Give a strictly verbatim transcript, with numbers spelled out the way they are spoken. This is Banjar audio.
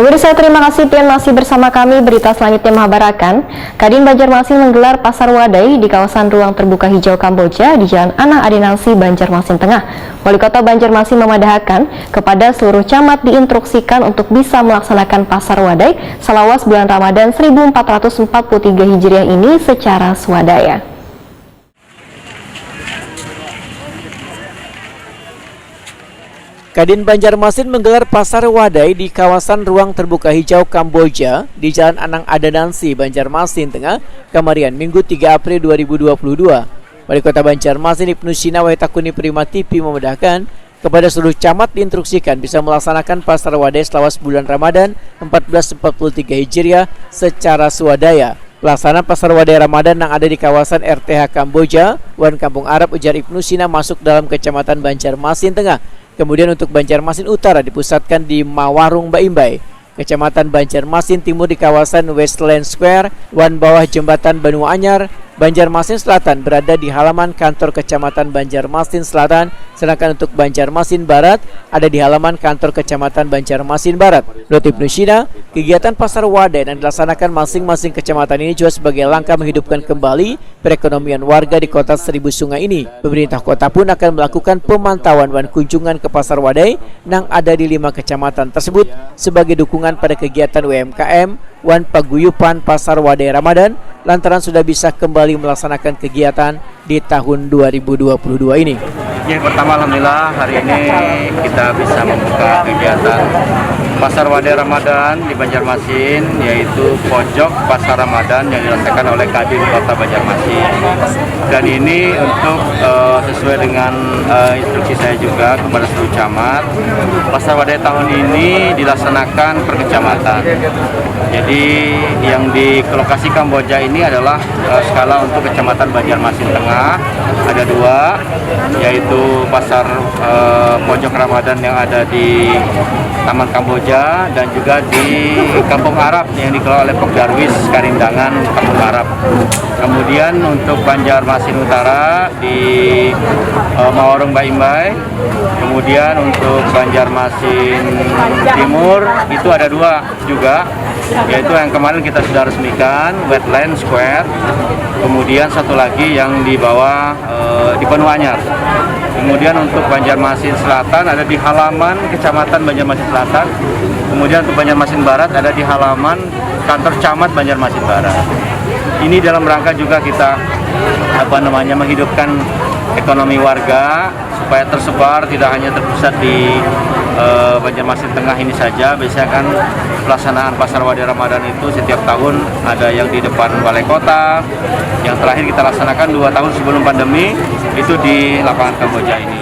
Pemirsa, terima kasih pian masih bersama kami. Berita selanjutnya menghabarakan, Kadin Banjarmasin menggelar Pasar Wadai di kawasan Ruang Terbuka Hijau Kamboja di Jalan Anang Adenansi, Banjarmasin Tengah. Wali Kota Banjarmasin memadahakan kepada seluruh camat diinstruksikan untuk bisa melaksanakan Pasar Wadai selawas bulan Ramadan seribu empat ratus empat puluh tiga Hijriah ini secara swadaya. Kadin Banjarmasin menggelar Pasar Wadai di kawasan Ruang Terbuka Hijau Kamboja di Jalan Anang Adenansi, Banjarmasin Tengah, kamarian Minggu tiga April dua ribu dua puluh dua. Wali Kota Banjarmasin Ibnu Sina Wahitakuni Prima T V memudahkan, kepada seluruh camat diinstruksikan bisa melaksanakan Pasar Wadai selawas bulan Ramadan empat belas empat puluh tiga Hijriah secara swadaya. Pelaksanaan Pasar Wadai Ramadan yang ada di kawasan R T H Kamboja wan Kampung Arab, ujar Ibnu Sina, masuk dalam Kecamatan Banjarmasin Tengah. Kemudian untuk Banjarmasin Utara dipusatkan di Mawarung Baimbai, Kecamatan Banjarmasin Timur di kawasan Westland Square wan bawah jembatan Banua Anyar. Banjarmasin Selatan berada di halaman kantor Kecamatan Banjarmasin Selatan, sedangkan untuk Banjarmasin Barat ada di halaman kantor Kecamatan Banjarmasin Barat. Menurut Ibnu Sina, kegiatan Pasar Wadai yang dilaksanakan masing-masing kecamatan ini juga sebagai langkah menghidupkan kembali perekonomian warga di Kota Seribu Sungai ini. Pemerintah kota pun akan melakukan pemantauan dan kunjungan ke Pasar Wadai yang ada di lima kecamatan tersebut sebagai dukungan pada kegiatan U M K M wan paguyupan Pasar Wadai Ramadan, lantaran sudah bisa kembali melaksanakan kegiatan di tahun dua ribu dua puluh dua ini. Ya, pertama, alhamdulillah, hari ini kita bisa membuka kegiatan Pasar Wadai Ramadan di Banjarmasin, yaitu pojok Pasar Ramadan yang dilaksanakan oleh Kadin Kota Banjarmasin. Dan ini untuk, eh, sesuai dengan, eh, instruksi saya juga kepada seluruh camat, Pasar Wadai tahun ini dilaksanakan per kecamatan. Jadi, yang di lokasi Kamboja ini adalah, eh, skala untuk Kecamatan Banjarmasin Tengah, ada dua, yaitu Pasar, eh, Pojok Ramadan yang ada di Taman Kamboja dan juga di Kampung Arab yang dikelola oleh Pok Darwis Karindangan Kampung Arab. Kemudian untuk Banjarmasin Utara di, eh, Mawarung Baimbai. Kemudian untuk Banjarmasin Timur itu ada dua juga, yaitu yang kemarin kita sudah resmikan, Wetland Square. Kemudian satu lagi yang di bawah, eh, di Banua Anyar. Kemudian untuk Banjarmasin Selatan ada di halaman Kecamatan Banjarmasin Selatan. Kemudian untuk Banjarmasin Barat ada di halaman kantor Camat Banjarmasin Barat. Ini dalam rangka juga kita, apa namanya, menghidupkan ekonomi warga supaya tersebar, tidak hanya terpusat di, eh, Banjarmasin Tengah ini saja. Biasanya kan pelaksanaan Pasar Wadai Ramadan itu setiap tahun ada yang di depan Balai Kota. Yang terakhir kita laksanakan dua tahun sebelum pandemi itu di lapangan Kamboja ini.